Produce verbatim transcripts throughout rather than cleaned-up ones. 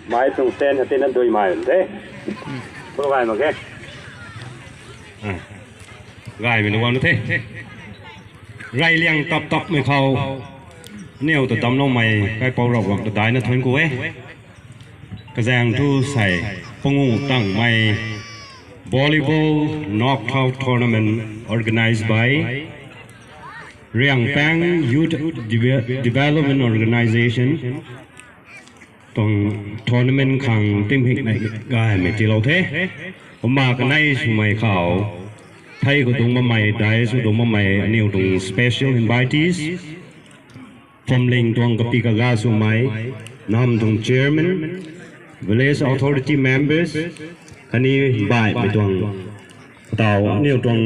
Mai tuang ten hati na dui mai the. Pulou gay mak ge. Gaymei na guang the. Reyliang tap tapmei khou aniw ta damcloumei kaipouc Ravguangc ta daihna thuanc ku e. Kazaeng thu sei panguh tangmei volleyball knockout tournament organized by Riangpang Youth Deve- Development Organization tuang tournament khang tingmik nei gaymei tiilou the. Kumna kanei swmei khou thei khou dungc bammei, dai sw dungc bammei aniw tuang special invitees, Phuamling tuang kapi kaga swmei, nam tuang chairman, village authority members, khatni baihmei tuang kataw aniw tuang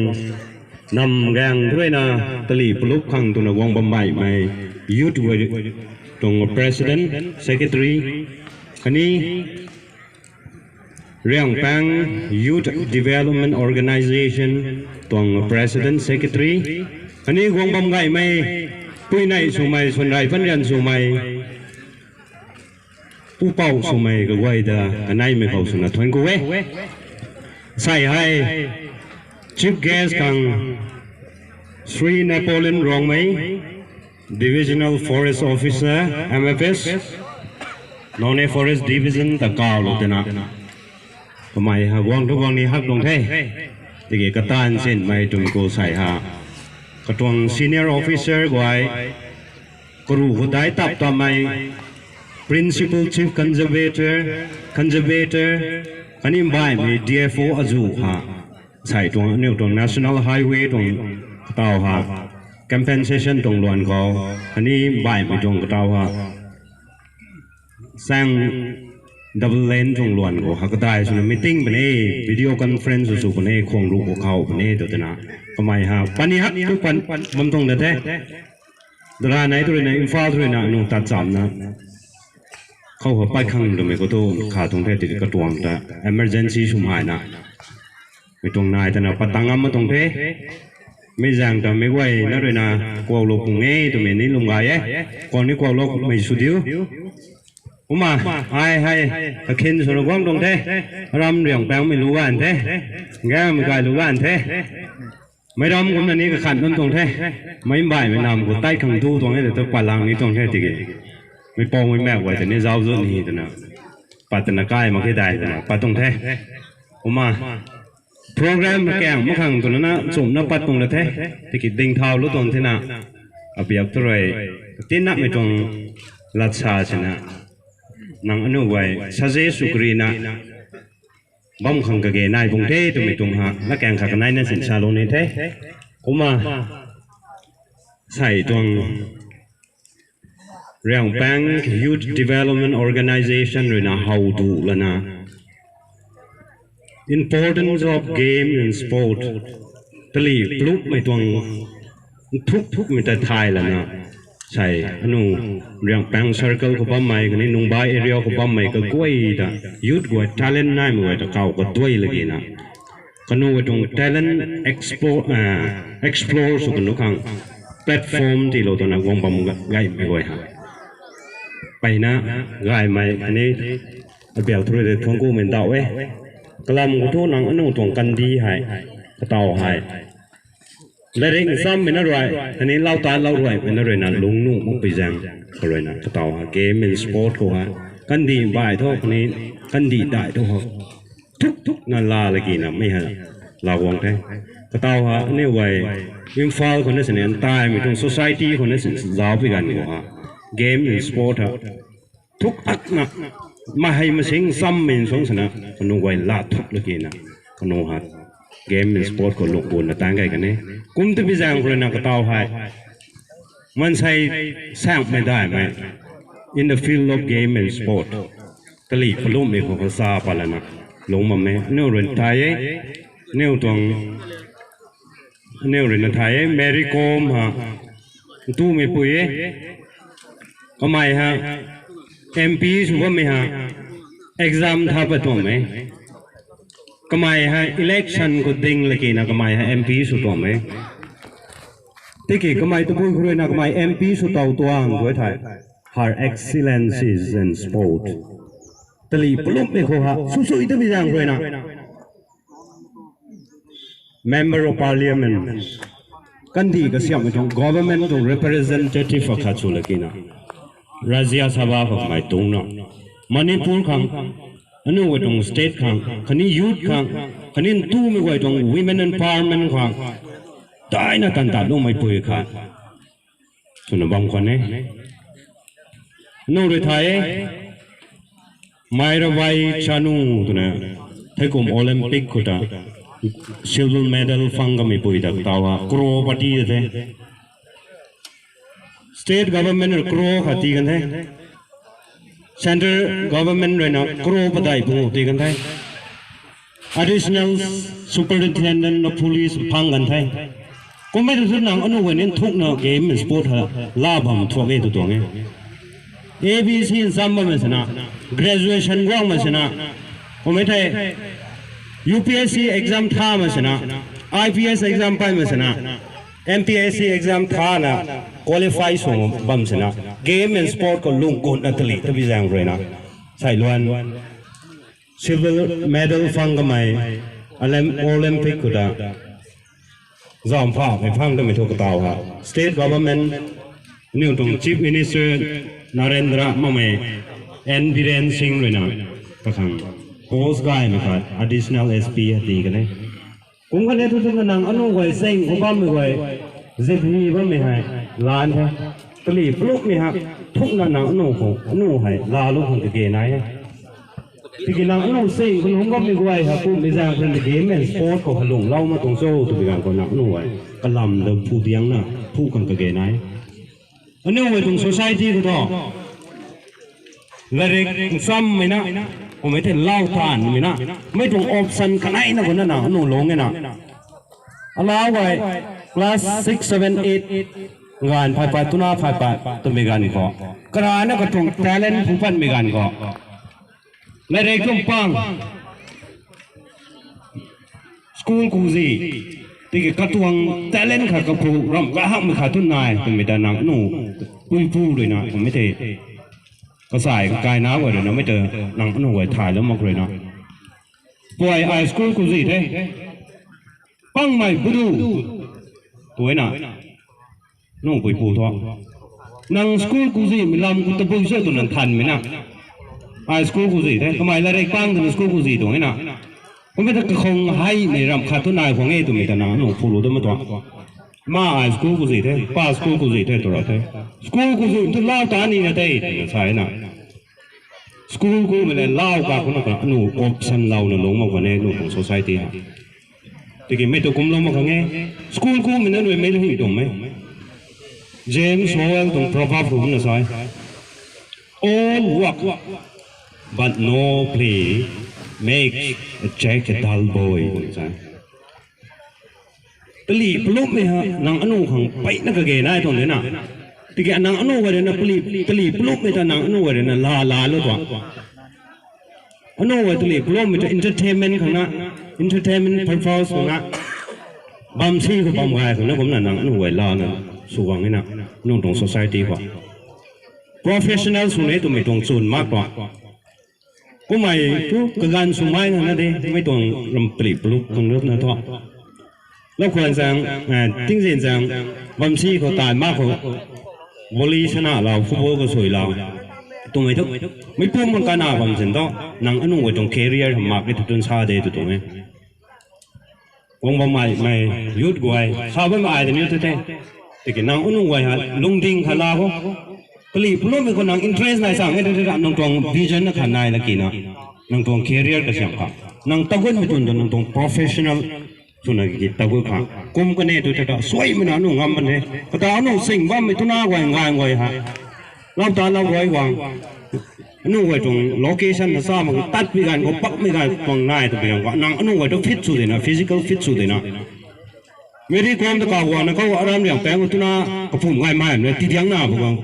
nam gaeng ruina tali palup khang twna guang bam baihmei youth tuang president, secretary, khatni Riangpang Youth Development Organization tuang president, secretary, khatni guang bam gaymei puinei swmei, swanrei panrian swmei, pupouc swmei kaguay ta kaneimei khou swna thuanc ku e. Sei hei chief guest khang Shri Napoleon Rongmei, Divisional Forest Officer, M F S, Noney Forest Division ta kawlou twna kamei ha guang thu guang ni hak tuang the. Tiki kataanv sinmei twmei khou sei ha katuang senior officer guay, karuh khou dai tap tapmei Principal Chief Conservator, Conservator, khatni baihmei D F O azuh ha sei tuang aniw tuang National Highway tuang kataw ha compensation tuang luan khou, khatni baihmei tuang kataw ha sang double lane tuang luan khou ha kadai swna meeting puni, video conference sw puni, khuang ruh khou khou puni tw twna kamei ha pani hak tu pan bam tuang da the. Dara nei tu ruina Imphal tu ruina nung tat chamna khou ha pat khang twmei khou tu kha tuang the, tiki katuang ta emergency swmei na mei tuang nai twna pat tang ngam ma tuang the. Mei zaeng ta meic guayna ruina kuaklou pung e twmei ni lwm gay e. Kuak ni kuaklou mei sw diu. Kumna ai hei kakhin swna guang tuang the. Aram Riangpangmei lu ganv the, gaymei kai lu ganv the. Meic ram kumna ni kakhan bam tuang the. Meic mbaihmei nam khou tat khang tu tuang e ta palang ni tuang the tiki meicpouc meic maek guay ta ni zauc zut ni twna pat twna kai mak khe dai twna pat tuang the. Kumna program kaeng mak khang twna na nchumhna pat tuang la the. Tiki ding thaulou tuang thena abiak thu rui tinnamei tuang latsa sina nang aniu guay saze sw karina bam khang kage nai bung the twmei tuang ha lakaeng kha kaneina sinsalou ni the. Kumna sei tuang Riangpang Youth Development Organization ruina how du lana importance of game and sport tali plupmei tuang nthuk thukmei ta thay lana sei aniu Riangpang circle khou bammei khatni Nungbai area khou bammei kaguay ta youth guay talent naimei guay ta kaw kaduai lagina kanu guay tuang talent explore, explore sw kanu khang platform tiilou twna guang bam gaymei guay ha mpeyna gaymei khatni abiak thu rui de thuanc kumei ndauh e. Kalam khou thu nang aniu tuang kandih hei kataw hei latrik nchammei na rui khatni lau ta lau ruaimei na ruina lungnuh makpui zaeng khou ruina kataw hei game and sport khou hei kandih mbai thu khatni kandih dai thu ha thuk thukna la lagina mei hei la guang the. Kataw ha aniu guay Imphal khou na sini ntaimei tuang society khou na sini zaucpui ganv khou ha game and sport ha thuk akna mahei masing chammei nsuang sana kanu guay la thuk lagina kanu ha game and sport khou lungc gunna taanc gay kan e. Kum tabui zaeng khou ruina kataw hei maansei saengmei daihmei in the field of game and sport tali palumhmei khou kasa pat lana lungc bam e. Aniu rui thay e, aniu tuang aniu ruina thay e, Mary Kom ha ntumei pui e. Kamei ha M P sw bammei ha exam tha pat tuang e. Kamei hei election khou ding lagina kamei hei M P sw tuang e. Tiki kamei tabui khou ruina kamei M P sw tow tuang khou thei Her Excellencies and Sport tali pulummei khou ha sw sui ta bi zaeng ruina Member of Parliament, kandih kasiamhmei tuang government tuang representative akhat sw lakina, Rajya Sabha khou kamei tungna, Manipur khang, aniu guay tuang state khang, khatni youth khang, khatni ntumei guay tuang women empowerment khang, daina tan tat lumei pui khat swna bam khwan e. Aniu rui thay e, Meirabai Chanu twna, theikum Olympic khou ta silver medal phang kamei pui ta taw ha crorepati de the. State government rui crore khat tii kan the. Central government ruina crore padeih pungu tii kan the. Additional Superintendent of Police phang kan the. Kummei tu sw nang anu guay nin thukna game and sport ha la bam thuak e tu tuang e. A B C ncham bammei sana, graduation guangmei sana, kummei thei U P S C exam thamei sana, I P S exam paimei sana, M P S C exam thana qualify sw bam sana, game and sport khou lungkutna tali ta bi zaeng ruina, sailuan silver medal phang kamei, Olymp-, Olympic khou ta zaumphamei phang tamei thu kataw ha state government, aniu tuang Chief Minister Narendra mamei N Biren Singh ruina kakhang post gaymei khat Additional S P hati kan e. Kum khat e thu tu nang anu guay seng khou bammei guay ziphi bammei hei lan the. Tali plukmei ha thukna nang anu khou anu hei laalou khang kage nai e. Tiki nang anu seng khou lungc bammei guay ha kummei zaeng khang game and sport khou halung lou ma tuang cho twmei ganv khou nang anu guay kalam da phu diangna phu khang kage nai. Aniu guay tuang society khou thu larik nchammei na, kummei thei lau tanmei na, mei tuang option kaneina khou na nang anu lungc e na. Alau guay class six, seven, eight ganv phay pat, twna phay pat twmei ganv khou, karana katuang talent phu patmei ganv khou, larik tuang pang school kuzi, tiki katuang talent khat kaphu ramh kahakmei khat tu nai twmei ta nang anu puipu ruina kummei thei kasai kakai na guay ruina mei ta nang anu guay thaylou mak ruina, puai ai school kuzi the, pangmei budu, tuina, nungpuipu thu, nang school kuzi mei lam khou tabui sw twna thanmei na, ai school kuzi the, kamei larik pang twna school kuzi tuang e na, kummei ta kakhang heimei ramh khat tu nai khwang e twmei ta nang anu phulou da ma tuang. Ma ai school kuzi the, pa school kuzi the twra the, school kuzi tu lau ta nina tei twna sa e na. School kumei le lau ka khou na ka anu option louna lungc mak khwan e anu tuang society ha. Tiki mei tu kumlou mak khang e, school kumei na nui mei hing tuang e. James Howell tuang proverb khou kumna sa e, all work but no play makes a jack a dull boy, twna sa e. Tali plukmei ha nang anu khang peyna kage nai tuang de na. Tiki nang anu guay ruina tali plukmei ta nang anu guay ruina laa laalou tuang. Anu guay tali plukmei ta entertainment khang na, entertainment purpose khang na, bam si khou bam gay khang na kumna nang anu guay laana sw guang e na, nang tuang society khou professional sw ne twmei tuang chwn mak tuang. Kummei thu kaganv swmei khang na de, mei tuang ram pali paluk khang na thu. Lou khwan zaeng, tingzin zaeng, bamsi khou tai mak khou, volley sana lou, football khou sui lou, twmei thu, meipu mang kana bam zin thu, nang anu guay tuang career mak e tw tun sa de tw tuang e. Guang bammei, mei youth guay sa bammei ai de ni tu the. Tiki nang anu guay ha lungding khat la khou, pali paloumei khou nang interest nai sang e tu the, nang tuang vision na khat nai lakina, nang tuang career kasiam kha, nang tagunmei tun tu nang tuang professional twna ki tagu kha, kum kane tu the ta suaimei na nu ngam ban the. Kata anu sing bammei twna guay ngan guay ha, lau ta lau guay guang, anu guay tuang location na sa mak tatmei ganv khou, pakmei ganv khou nai twmei ganv khou nang anu guay tu fit sw dena, physical fit sw dena. Mary Kom ta kaw guangna khou aram riang pang khou twna kapumc gaymei na tidiangna bu khou,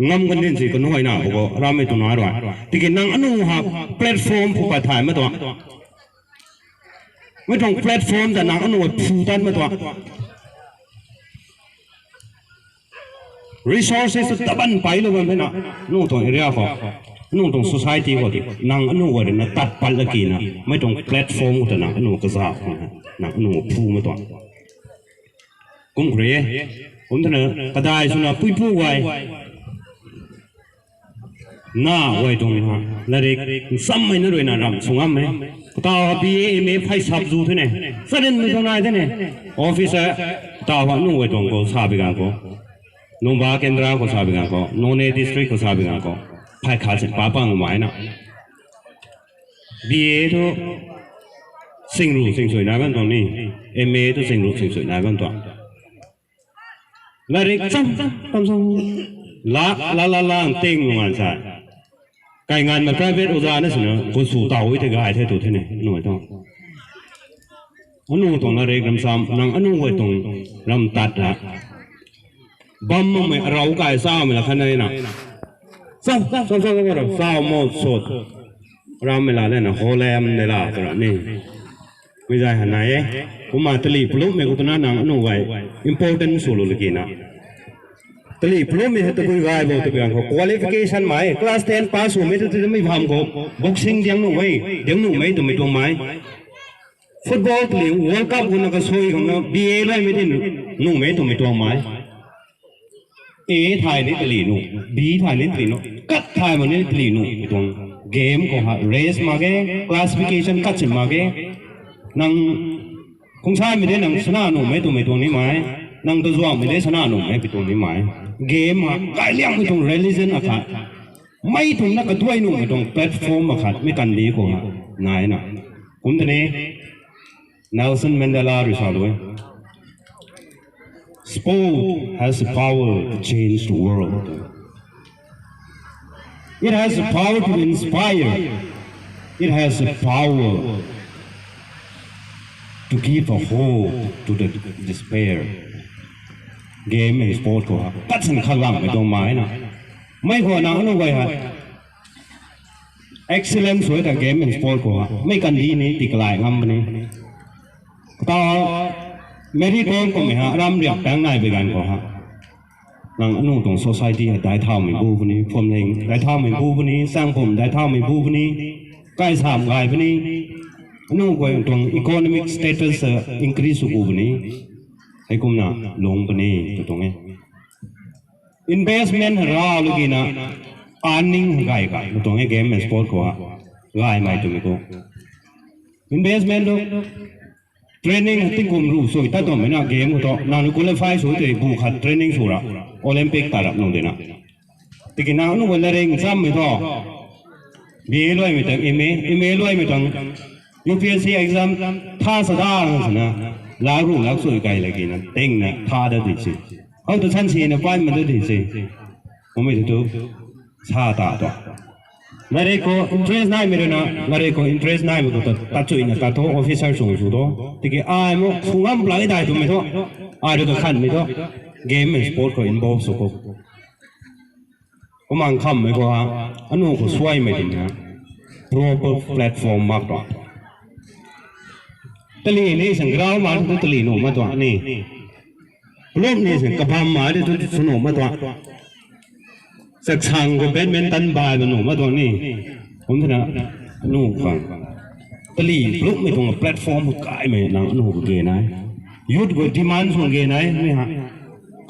ngam kan din si kanuayna bu khou arammei twna rui. Tiki nang anu ha platform phu pat thay ma tuang, mei tuang platform ta nang anu phu tan ma tuang. Resources taban pailou bam the na, nu tuang area khou. Nung tuang society khou ti nang anu guay rui na tat pat la ki na, mei tuang platform khou ta nang anu kaza, nang anu phu mei tuang. Kum khou rui e, kum thana kadai swna puipu guay, na guay tuang ha, larik nsammei na rui na ram sw ngam e. Kataw ha B A, M A phai sap zu the ne, sarinmei tuang nai the ne. Officer, kataw ha nu guay tuang khou sa bi ganv khou, Nungba Kendra khou sa bi ganv khou, Noney district khou sa bi ganv khou, phai khat sin pa pang mai na. B A thu singru singsui nai bam tuang ni, M A thu singru singsui nai bam tuang. Larik cham, cham, cham. La, la, la, la, ting ngan sa. Kai nganv ma private oja na sina, khou sw taw e the gay the tu the ne, nuai tuang. Anu tuang larik ram sam, nang anu guay tuang ram tat ra. Bam makmei arau kai samei la khan na. Sam, sam, sam, sam, sam, sam, mo sot. Rammei la le na, holem le la, tu ra ni. Mei zay ha nai e. Kumna tali plupmei khou twna nang anu guay important sw lu laki na. Tali plupmei hei tabui gay bo tabui ganv khou qualification mai, class ten pass swmei tu tu mei bam khou, boxing diang nuhmei, diang nuhmei twmei tuang mai. Football tali World Cup khou na kasui khang na B A laimei ti nuhmei twmei tuang mai. A thay ni tali nuh, B thay ni tali nuh, kat thay ma ni tali nuh, mei tuang game khou ha race mak ge, classification kat sin mak ge, nang khung samei de nang sana nuhmei twmei tuang ni mai, nang tazuangmei de sana nuhmei pi tuang ni mai. Game ha, gay liangmei tuang religion akhat, mei tuang na kaduai nuhmei tuang platform akhat, mei kandih khou ha, nai na. Kum tani, Nelson Mandela rui sa lu e. Sport has the power to change the world. It has the power to inspire. It has the power to give a hope to the despair. Game and sport khou ha, pat san khak lang mei tuang mai na. Mei khou na anu guay ha. Excellence sw ta game and sport khou ha, mei kandih ni ti kalai ngam puni. Kata Mary Kom kummei ha, ram riak tang nai bi ganv khou ha. Nang anu tuang society ha, dai thaumei bu puni, phwamling, dai thaumei bu puni, sangpum, dai thaumei bu puni, kai sam gay puni, anu guay tuang economic status, uh, increase sw bu puni. Heikumna lung puni, tu tuang e. Investment rau laki na earning gay ka, tu tuang e game and sport khou ha. Gaymei twmei khou. Investment tu training tingkum ru sui ta tuang mei na game khou tu. Nang qualify sw tei bu khat training sw ra. Olympic ta rap nung de na. Tiki nang nu guay laring chammei thu. B A luaimei tang M A, M A luaimei tang U P S C exam tha sa da nang sana. Lak ru lak sui kai laki na. Ting na tha da di si. How to san si na pai ma da di si. Kummei tu tu. Sa ta tu. Larik khou interest naimei rui na, larik khou interest naimei khou ta, ta chuina ta thu officer sung sw thu. Tiki ai mo sw ngam play dai twmei thu. Ai rui kakhanmei thu. Game and sport khou involve sw khou. Kumna khammei khou ha, anu khou suaimei twmei ha. Proper platform mak tuang. Tali ni sang ground ma tu tali nuh ma tuang ni. Plum ni sang kabam ma tu sw nuh ma tuang. Chaksang khou badminton bai ba nuh ma tuang ni. Kum thena nuh khang. Tali plupmei tuang platform kaimei nang anu khou ge nai. Youth khou demand sw ge nai, mei ha.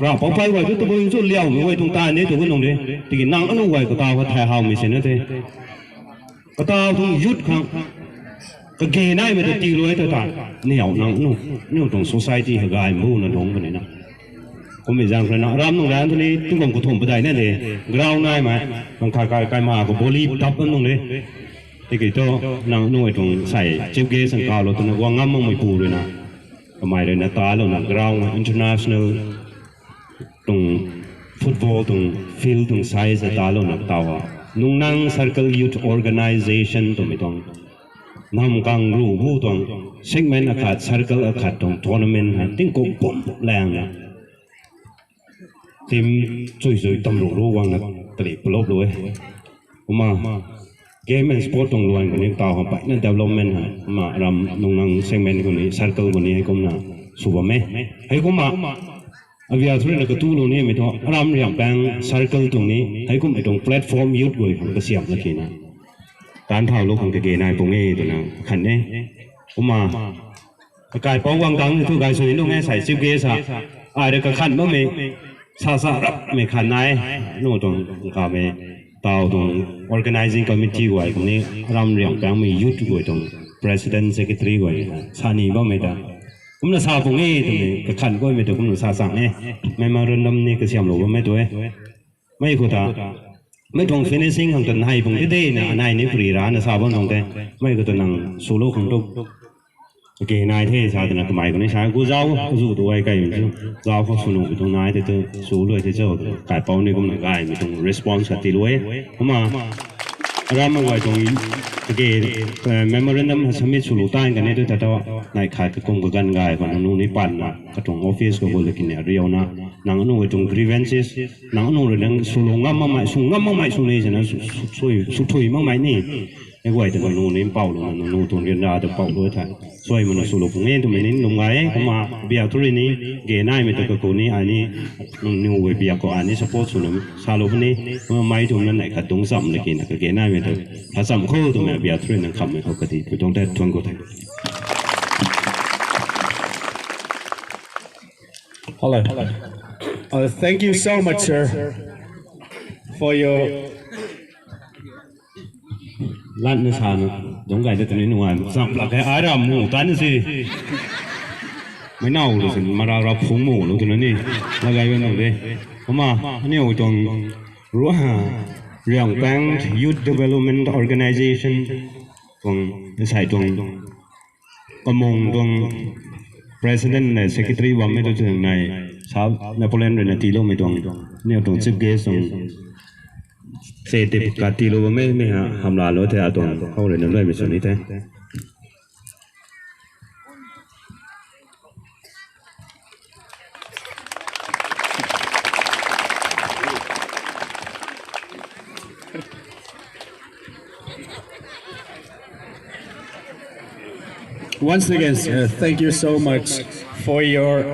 Rau pau pai guay tu tabui chu liaumei guay tuang ta ni tu gu nung de. Tiki nang anu guay kata khou thay hawmei si na the. Kata tuang youth khang kage naimei ta ti luai ta ta. Niw nang nu, niw tuang society ha gay mbu na dungc puni na. Kummei zaeng khou na ram nung ran tu ni tingkum kathumh padeih na de. Ground naimei, nang kha kai kai ma khou volley tap nung de. Tiki thu nang nu tuang sai chief guest ang kalou twna guang ngam makmei pu rui na. Kamei rui na talouna ground international tuang football tuang field tuang size talouna taw ha. Nungnang Circle Youth Organization twmei tuang. Nam kang ru bu tuang segment akhat, circle akhat tuang tournament ha tingkum pum lang na. Team chui chui tam ru ru guang na tali plop lu e. Kumna game and sport tuang luan khou ni taw ha pai na development ha. Kumna ram Nungnang segment khou ni circle khou ni hei kumna sw bam e. Hei kumna Abia thu rui na katu lou nimei thu, aram riang pang circle tuang ni, hei kummei tuang platform youth guay khang kasiam la kina. Tan thau lou khang kage nai pung e twna khan e. Kumna, kakai pau guang tang ni thu gay sui nung e sai chief guest sa. Ai rui kakhan bammei, sa sa rapmei khan nai, nu tuang kamei, tau tuang organizing committee guay khang ni, aram riang pangmei youth guay tuang president secretary guay, sa ni bammei ta. Kumna sa pung e twmei, kakhan guaymei ta kumna sa chang e. Memorandum ni kasiam lou bammei tu e. Mei khou ta, mei tuang finishing khang ta nai pung de de na, anei ni puri ra na sa bam tuang te. Mei khou ta nang swlou khang tu. Okay, nai the sa twna kamei khou ni sa, gu zau, zu tu ai kai min chu. Zau khou swnu tuang nai the tu, swlou the cho, kaipouc ni kumna gaymei tuang response khat tiilou e. Kumna, aram guay tuang, okay, memorandum submit swlou tan kani tu ta tu, nai khat kakum kaganv gay khou nangniw ni panna, katuang office khou gu lakini ariuna, nangniw tuang grievances, nangniw rui nang swlou ngam makmei, sw ngam makmei sw ni sana, sw thui makmei ni. Hei guay ta nangniw ni mpauh lou, nangniw tuang ryanra ta mpauh lou the. Suai mana swlou pung e twmei ni lwm gay e, kumna biak thu rui ni, ge naimei ta kakhou ni, ai ni, nangniw guay biak khou ai ni support swna salou puni, kumna mei tuang na nai khat dungc cham lakina, kage naimei ta, tha cham khou twmei biak thu rui nang khammei khou kati, pui tuang te, thuan khou the. Hello. Uh, thank you so much, sir, for your Latna sana, dungc gay da twni nungai, cham lak khe, ai ram mu tan si. Mei nau lu sin, mara ra phung mu lu twna ni, la gay ba nung de. Kumna, aniu tuang, ruha, Riangpang Youth Development Organization, tuang, sai tuang, kamung tuang, president le secretary bammei tu tuang nai, sa Napoleon rui na tiiloumei tuang, aniu tuang chief guest tuang, se tip kati lou bammei, mei ha, hamla lou the atuang, khou rui na luaimei sw ni the. Once again, uh, thank you so much for your